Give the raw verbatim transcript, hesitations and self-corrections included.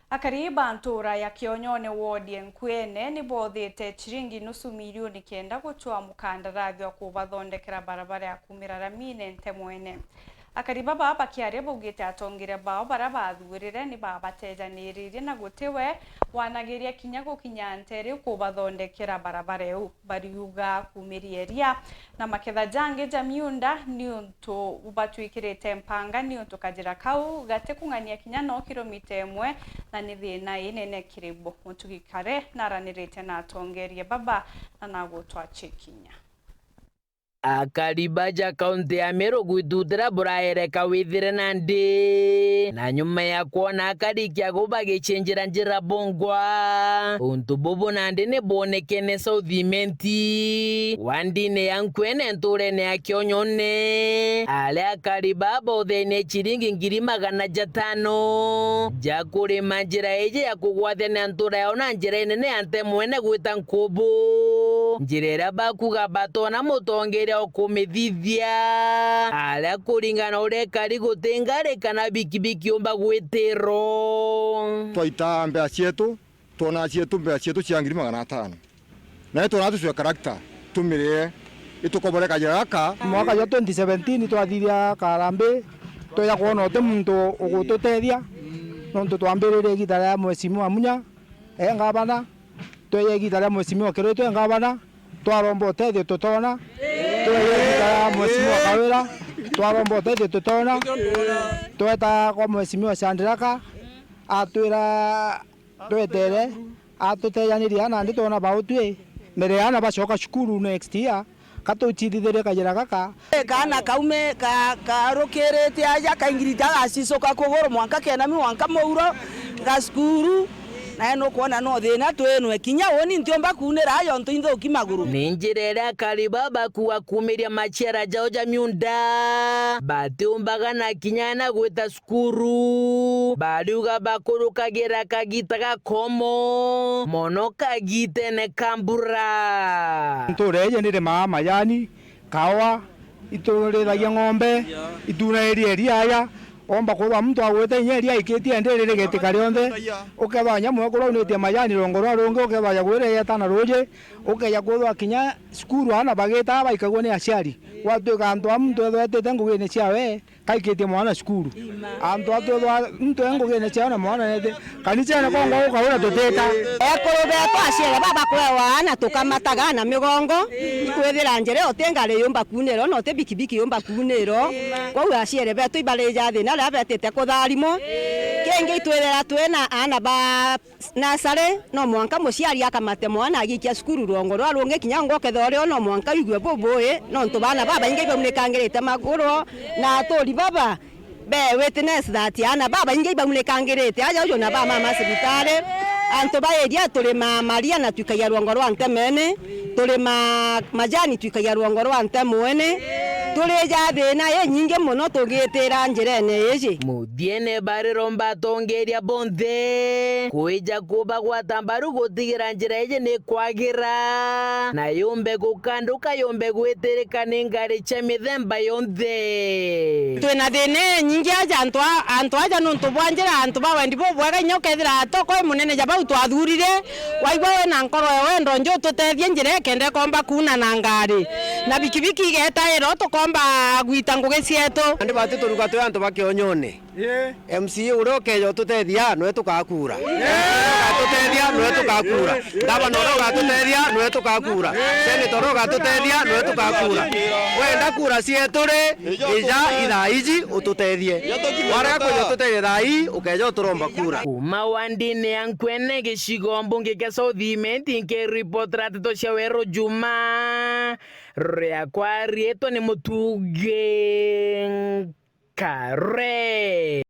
Akari ba ntuura ya Kionyone wodi ya Nkuene ni boothite chiringi nusu milioni kenda gucwaa mukandarathi wa kubathondekera barabara ya kuumira Ramine Ntemwene. Akari baba bakiaria baugite atongeria bao baria bathuurire ni babatejaniririe na guti we wanagiria kinya gukinya nteere kubathondekera barabara iu. Bariuga kuumiria iria na maketha jangi ja miunda niuntu batwikirite mpanga, niuntu kajira kau gatikung'ania kinya no kilomita imwe, na ni thina inene kiri bo. Mutugi Kare naranirite na atongeria baba na nagutwa chikinya. Akari baja kaunti ya Meru gwitutira buraereka withire nandi, na nyuma ya kwona akari kiagu bagicenjera njira bongwa, untu bubu nandi ni bwonekene South Imenti, wandine ya Nkuene, nturene ya Kionyone, aria akari baba uthene chiringi ngiri magana jatano ja kurima njira iji ya kugwathania ntura yao na njira inene ya Ntemwene gwita Nkubu, njira iria bakuga batona mutongeria ukumithithia, aria kuringana uria ikari guti ngari kana bikibiki yumba gwitirwo. Twaita mbea cietu, twona cietu, mbea cietu cia ngiri magana atano. Na ni twona tucwe character, tumirie, itukobore kajira gaka. Mwaka jwa twenty seventeen twathithia karambi, tweja kwona uti muntu ugututethia, nontu twambiririe igita ria Mheshimiwa Munya e ngavana, tweja igita ria Mheshimiwa Kirui e ngavana, twaromba utethio tutona, tweja igita ria Mheshimiwa Kawira, twaromba utethio tutona, tweta kwa Mheshimiwa Chandarana, atwira twetere, atutejanirie ana nandi twona bautwi, mbere ya ana bacoka cukuru next year, ka tucithithirie kajira gaka. Kaana kaume ka-, karukirite aja, kaingirite gagacicuka kuguru mwanka kenami mwanka muuro, ga cukuru, nae nukwona no thina twinwe. Kinya uuni ntiumba kuunira aja untu inthuki maguru. Ni njira iria akari baba bakuga kuumiria maciara jao ja miunda, batiumbaga na kinya na gwita cukuru, bariuga bakurukagira kagita gakomo mono kagitene ka mbura. Ntuura iji ni rimaa majani, kawa, iturithagia ng'ombe, itunairie iria aja, omba kwithwa muntu agwite inya iria aikitie ndi ririgetika rionthe, ukethwa nyamwe kuraunitie majani rwongo rwa rungi, ukethwa ya gwira yeta na ruuji, ukeja kwithwa kinya cukuru aana bagita baikagua ni aciari, gwatuika antu a muntu ethwa etite ngugine ciawe, kaikitie mwana cukuru. Antu atwethwa ntwe ngugine ciao na mwana nete. Kanicene kongwa gukaura tutita. Ekuru betu aciere baba kwewa aana tukamataga na migongo, ikwithira njira uti ngari yumba kuunirwa na uti bikibiki yumba kuunirwa. Kwou aciere betu ibarija thina riria betite kutharimwa. Kingi itwithira twina aana ba Nasari, no mwanka muciari akamate mwana agiikia cukuru rwongo rwa rungi kinya ngo kethira urio no mwanka wigue bubui, nontu baana babaingi ibaunikangirite maguru, na aturi baba be witness that aana babaingi ibaunikangirite aja uju na bamama cibitari. Antu ba area turimaa maria na twikagia rwongo rwa ntemene, turimaa majani twikagia rwongo rwa ntemwene, turija thina inyingi mono tugitira njirene iji. Thiene bariromba atongeria bonthe kwija kubagwata mbaru gutigira njira iji ni kwagira, na yumbe gukanduka, yumbe gwitirika ni ngari cia mithemba yonthe. Twina thina inyingi aja antu a-, antu aja nuntu bwa njira, antu ba wendi bubwega, inya ukethira toko i munene ja bau twathurire, waigua wina nkoro ya wendo nju ututethie njira ikenda ikomba kuuna na ngari, na bikibiki igetaira tukomba gwita ngugi cietu. Andi bati turuga twi antu ba Kionyone. Ii. M C A uria ukeja ututethia, nwe tukakura. M C A uria ugatutethia, nwe tukakura. Ngavana uria ugatutethia, nwe tukakura. Senator uria ugatutethia, nwe tukakura. Wenda kura cietu ri, ija ithaa iji ututethie. Warega kuja ututethia thaa ii, ukeja uturomba kura. Kuma wandine ya Nkwene gicigo mbunge kia South Imenti, nkiripotera nteto cia Weru Juma, riakwa riitwa ni Mutugi Kare.